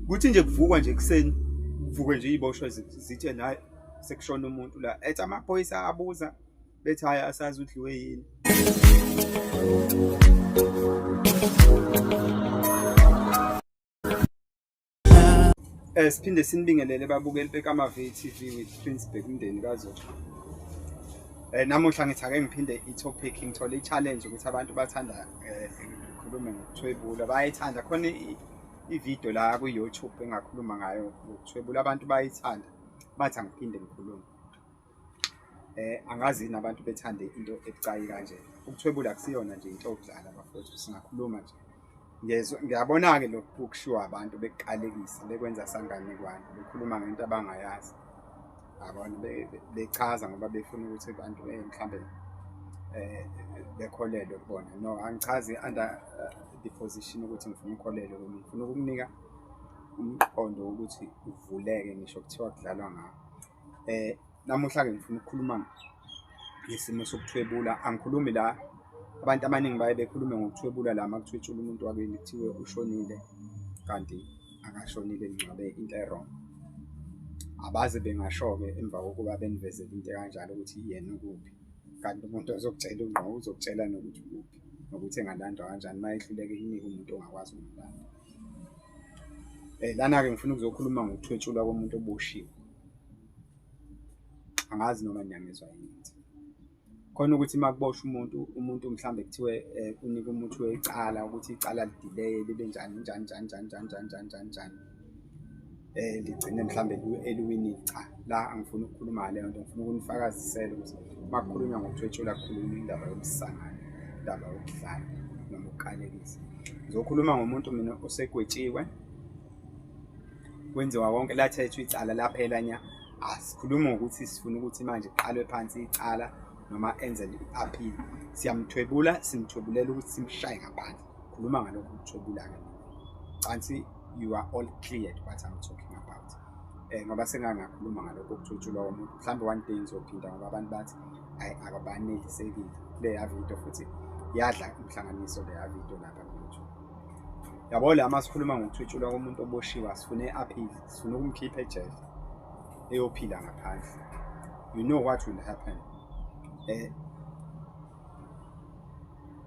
Kuthi nje kuvukwa nje ekuseni, kuvuke nje iy'boshwa zithi ena hhayi sekushone umuntu la. Ethi amaphoyisa abuza bethi hhayi asazi udliwe yini. Siphinde sinibingelele babukeli beKamaV TV with Prince Bhekumndeni kaZulu. Namuhla ngithi ake ngiphinde i-topic, ngithole i-challenge ukuthi abantu bathanda ngikhulume ngokuthwebula, bayayithanda. Khona i-video la ku-YouTube engakhuluma ngayo ngokuthwebula, abantu bayayithanda, bathi angiphinde ngikhulume. Angazi yini abantu bethande into ebucayi kanje. Ukuthwebula akusiyona nje into yokudlala bafowethu, singakhuluma nje. Ngiyezwa, ngiyabona-ke lokhu kushiwo abantu bekuqalekisa, bekwenza sanganekwane, bekhuluma ngento abangayazi. Yabona, bechaza ngoba befuna ukuthi abantu mhlambe bekholelwe kubona. No, angichazi under the position ukuthi ngifuna ukholelwe kumina, ngifuna ukukunika umqondo wokuthi uvuleke ngisho kuthiwa kudlalwa ngawo. Namuhla-ke ngifuna ukukhuluma ngesimo sokuthwebula. Angikhulumi la, abantu abaningi baye bekhulume ngokuthwebula la uma kuthwetshulwa umuntu wakini kuthiwe ushonile kanti akashonile ningcwabe into e-wrong. Abaze bengasho-ke emva kokuba benivezele into ekanjalo ukuthi yena ukuphi, kanti umuntu ozokutshela ungqo uzokutshela nokuthi ukuphi nokuthi engalandwa kanjani uma ehluleka ekunika umuntu ongakwazi ukumlanda. Lana-ke ngifuna ukuzokhuluma ngokuthwetshulwa komuntu oboshiwe. Angazi noma niyangizwa yini. Khona ukuthi uma kuboshwa umuntu, umuntu mhlawumbe kuthiwe unikwe umuthi wecala ukuthi icala lidileye libe njani njani njani njani njani njani njani njani njani, ligcine mhlawumbe eliwinile. Cha, la angifuni ukukhuluma ngaleyo nto, ngifuna ukunifakazisela ukuthi uma kukhulunywa ngokuthwetshulwa kukhulunywa indaba yomsangano, indaba yokudlala noma ukuqalekisa. Ngizokhuluma ngomuntu mina osegwetshiwe, kwenziwa konke, lathethwa icala laphela nya. Asikhulumi ngokuthi sifuna ukuthi manje kuqalwe phansi icala noma enze i-appeal. Siyamthwebula, simthwebulela ukuthi simshaye ngaphandle. Khuluma ngalokho ukuthwebula-ke mina. Cansi you are all cleared what I'm talking about. Ngoba sengake ngakhuluma ngalokho ukuthwetshulwa komuntu. Mhlawumbe one day ngizophinda ngoba abantu bathi hhayi akabanelisekile kuleya video, futhi yadla umhlanganiso leya video lapha ku-YouTube. Yabo la uma sikhuluma ngokuthwetshulwa komuntu oboshiwe, asifune i-appeal, sifuna ukumkhipha ejele eyophila ngaphandle. You know what will happen.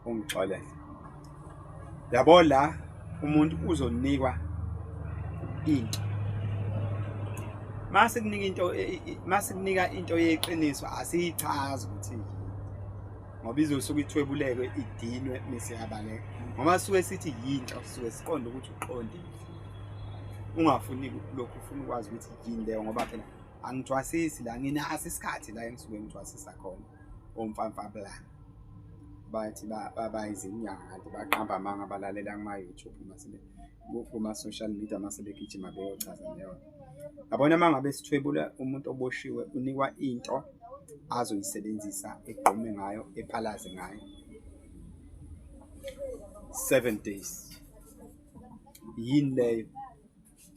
Ungixolele. Yabo la umuntu uzonikwa into. Mase kunika into, mase kunika into yeqiniso asiyichazi ukuthi ngoba izosuke ithwebuleke idinwe mese yabaleka. Ngoba suke sithi yinto, suke siqonde ukuthi uqondile. Ungafuni lokhu, ufuna ukwazi ukuthi yini leyo, ngoba phela angithwasisi la, nginaso isikhathi la engisuke ngithwasisa khona omfamfablana. Bathi bayizinyanga kanti baqamba amanga, balalela kuma-YouTube kuma-social media mase begijima beyochaza leyo nto. Yabona uma ngabe sithwebula umuntu oboshiwe, unikwa into azoyisebenzisa egqume ngayo, ephalaze ngayo 7 days. Yini leyo?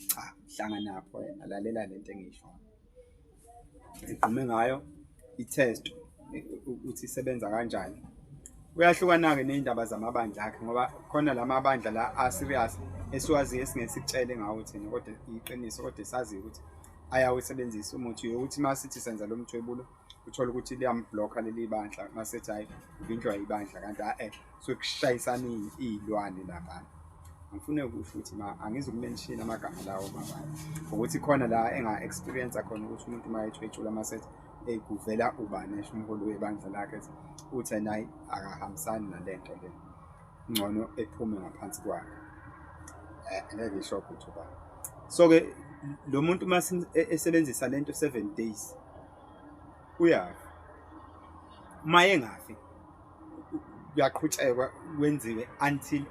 Cha, hlanganapho wena, lalela lento engiyishoyo. Igqume ngayo, i-test ukuthi isebenza kanjani. Kuyahlukana-ke ney'ndaba zamabandla akhe ngoba khona la mabandla la a-serious esiwaziyo esingeke sikutshele ngawo thina, kodwa iqiniso, kodwa esaziyo ukuthi ayawusebenzisa umuthi yokuthi uma sithi senza lo mthwebulo uthole ukuthi liyamblokha leli bandla, mase ethi hhayi uvinjwa ibandla, kanti a-e suke kushayisana iy'lwane laphana. Angifune ukusho ukuthi ma angizukumenshina amagama lawo mabandla, ukuthi khona la enga-experience khona ukuthi umuntu uma ethwetshula mase ethi eyi kuvela ubani esho umholi webandla lakhe ethi uthi ena hhayi akahambisani nale nto le, ngcono ephume ngaphansi kwakhe. Ngeke ngisho ukuthi ubani. So-ke lo muntu uma esebenzisa le nto 7 days uyafa. Uma engafi kuyaqhutshekwa kwenziwe until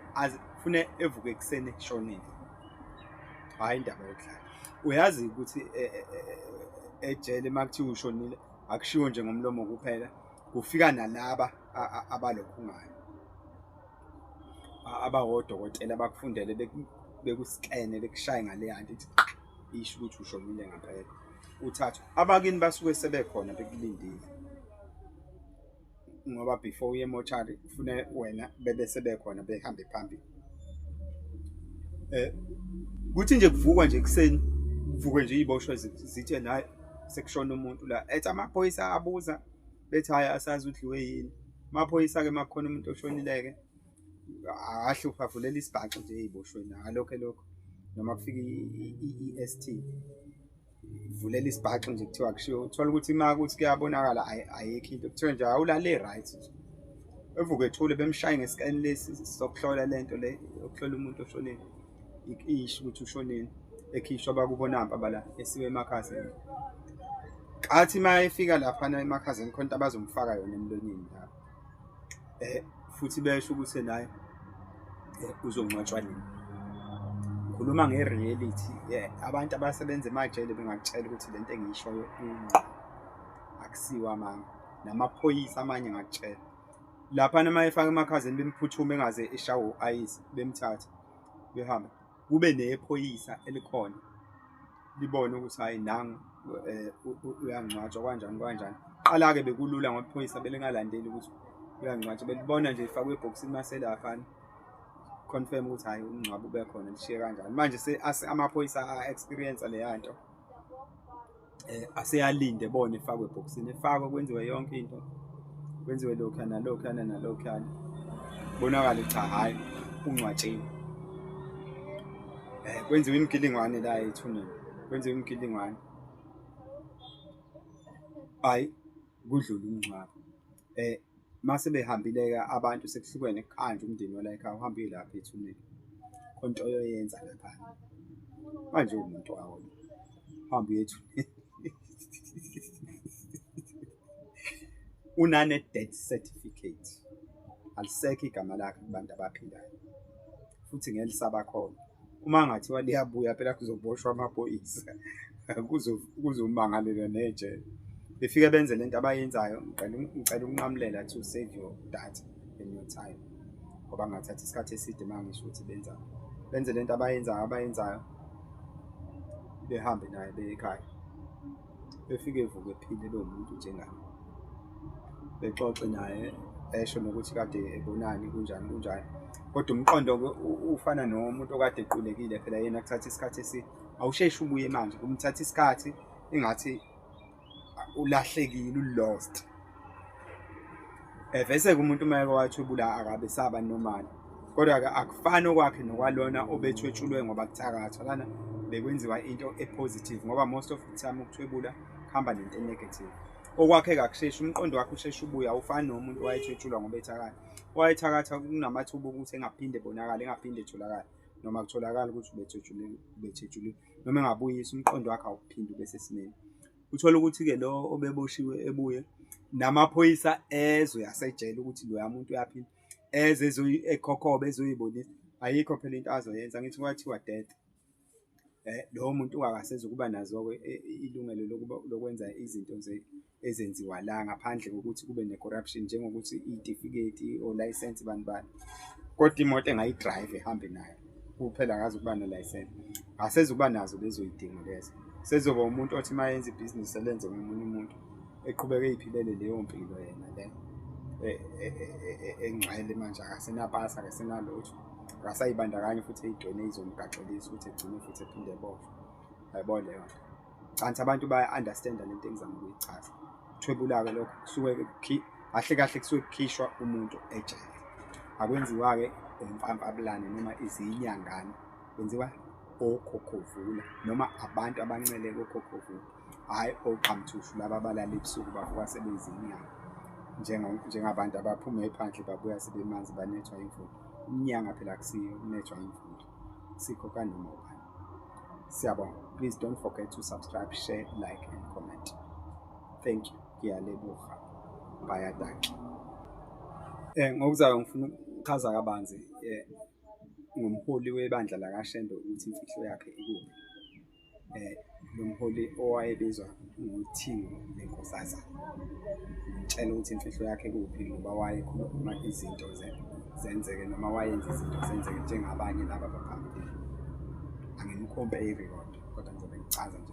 fune evuke ekuseni eshonile. Hhayi indaba yokudlala. Uyazi ukuthi ejele uma kuthiwa ushonile akushiwo nje ngomlomo kuphela, kufika nalaba abalokhungayo, abawodokotela abakufundele bekuskene bekushaye ngaleya nto ithi isho ukuthi ushonile ngempela. Uthathwe abakini basuke sebekhona bekulindile, ngoba before uye emoshari kufune wena bebe sebekhona behambe phambili. Kuthi nje kuvukwa nje ekuseni, kuvuke nje iy'boshwa zithi hhayi sekushona umuntu la. Ethi amaphoyisa abuza bethi hhayi asazi udliwe yini. Amaphoyisa-ke uma kukhona umuntu oshonile-ke akahluphi avulela isibhaxu nje ey'boshweni alokhu elokhu noma kufika i-E_S_T vulela isibhaxu nje kuthiwa kushiwo. Uthole ukuthi uma kuthi kuyabonakala ayikho into kuthiwe nje awulale right nje. Evuke ethule bemshaye ngesikani lesi sokuhlola lento le yokuhlola umuntu oshonile, isho ukuthi ushonile, ekhishwa abakubo nampa bala esiwe emakhazeni. Athi uma efika laphana emakhazeni khona into abazomfaka yona emlonyeni lapho. Futhi besho ukuthi naye uzongcwatshwa nini. Ngikhuluma nge-reality, abantu abasebenza emajele bengakutshela ukuthi lento engiyishoyo ingqo, akusiwo amanga. Namaphoyisa amanye angakutshela. Laphana uma efaka emakhazeni bemphuthume engaze eshawe u-ayisi, bemthathe behambe. Kube nephoyisa elikhona libone ukuthi hhayi nangu uyangcwatshwa kanjani kanjani. Qala-ke bekulula ngoba iphoyisa belingalandeli ukuthi uyangcwatshwa, belibona nje efakwe ebhokisini mase laphana confirm ukuthi hhayi umngcwabo ube khona lishiye kanjani. Manje amaphoyisa a-experience leya nto, aseyalinde bona efakwe ebhokisini, efakwe kwenziwe yonke into, kwenziwe lokhuyana nalokhuyana nalokhuyana, kubonakale cha hhayi ungcwatshiwe. Kwenziwe imigilingwane la ethuneni, kwenziwe imigilingwane, hhayi kudlule umngcwabo. Mase behambile-ke abantu sekuhlukene kuhanjwe umndeni wala ekhaya uhambe uye lapha ethuneni, khona into oyoyenza laphana. Manje uwumuntu wawo lo, uhambe uye ethuneni. Unane-death certificate, alisekho igama lakhe kubantu abaphilayo futhi ngeke lisaba khona. Uma kungathiwa liyabuya phela kuzoboshwa amaphoyisa kuzomangalelwa nejele. Befike benze lento abayenzayo, ngicela ukunqamulela to save your data and your time ngoba ngingathatha isikhathi eside uma ngisho ukuthi benzani. Benze lento abayenzayo behambe naye beye ekhaya. Befike evuke ephila ebe umuntu njengami. Bexoxe naye esho nokuthi kade ebonani kunjani kunjani. Kodwa umqondo-ke ufana nomuntu okade equlekile phela yena kuthatha isikhathi eside. Awusheshi ubuye manje, kumthatha isikhathi engathi ulahlekile, u-lost. Vese-ke umuntu uma eke wathwebula akabe esaba normal. Kodwa-ke akufani okwakhe nokwalona obethwetshulwe ngoba kuthakathwa. Lana bekwenziwa into e-positive ngoba most of the time ukuthwebula kuhamba nento e-negative. Okwakhe kakusheshi, umqondo wakhe usheshe ubuye, awufani nomuntu owayethwetshulwa ngoba ethakatha. Owayethakatha kunamathuba okuthi engaphinde ebonakale, engaphinde etholakale noma kutholakala ukuthi ubethwetshuliwe noma engabuyisa umqondo wakhe awuphinde ube sesimeni. Uthole ukuthi-ke lo obeboshiwe ebuye namaphoyisa ezwe asejele ukuthi loya muntu uyaphila, eze ekhokhoba ezoyibonisa. Ayikho phela into azoyenza, angithi kwathiwa death. Lowo muntu akasezukuba nazo-ke ilungelo lokuba lokwenza izinto ezenziwa la ngaphandle kokuthi kube ne-corruption njengokuthi iy'tifiketi olayisensi bani bani. Kodwa imoto engayi-drive ehambe nayo kuphela akazukuba nelayisensi, akasezukuba nazo lezo y'dingo lezo. Sezoba umuntu othi uma yenza ibhizinisi elenze ngomunye umuntu eqhubeke ey'philele leyo mpilo yena le engcwele manje akasenapasi akasenalutho, akasayibandakanyi futhi ey'ntweni ey'zomgaxelisa ukuthi egcine futhi ephinde eboshwe. Uyayibona leyo nto? Kanti abantu baya-understand-a lento engizama ukuyichaza. Ukuthwebula-ke lokho kusuke kahle kahle kusuke kukhishwa umuntu ejele. Akwenziwa-ke umfamfabulane noma izinyangane, kwenziwa okhokhovula noma abantu abancele kokhokhovula, hhayi oqamthushu laba abalala ebusuku bavuka sebeyizinyanga njengabantu abaphuma phandle babuya sebemanzi banethwa imvula. Umnyanga phela akusiyo ukunethwa imvula, sikho kanoma ubani. Siyabonga. Please don't forget to subscribe, share, like and comment. Thank you. Ngiyaleboga. Baie dankie. Ngokuzayo ngifuna ukuchaza kabanzi ngomholi webandla lakaShembe ukuthi imfihlo yakhe ikuphi. Lo mholi owayebizwa ngoThingo leNkosazana. Ngimtshela ukuthi imfihlo yakhe ikuphi ngoba wayekhuluma izinto zenzeke noma wayenza izinto zenzeke njengabanye laba abaphambilini. Angimkhombe i-record kodwa ngizobe ngichaza nje.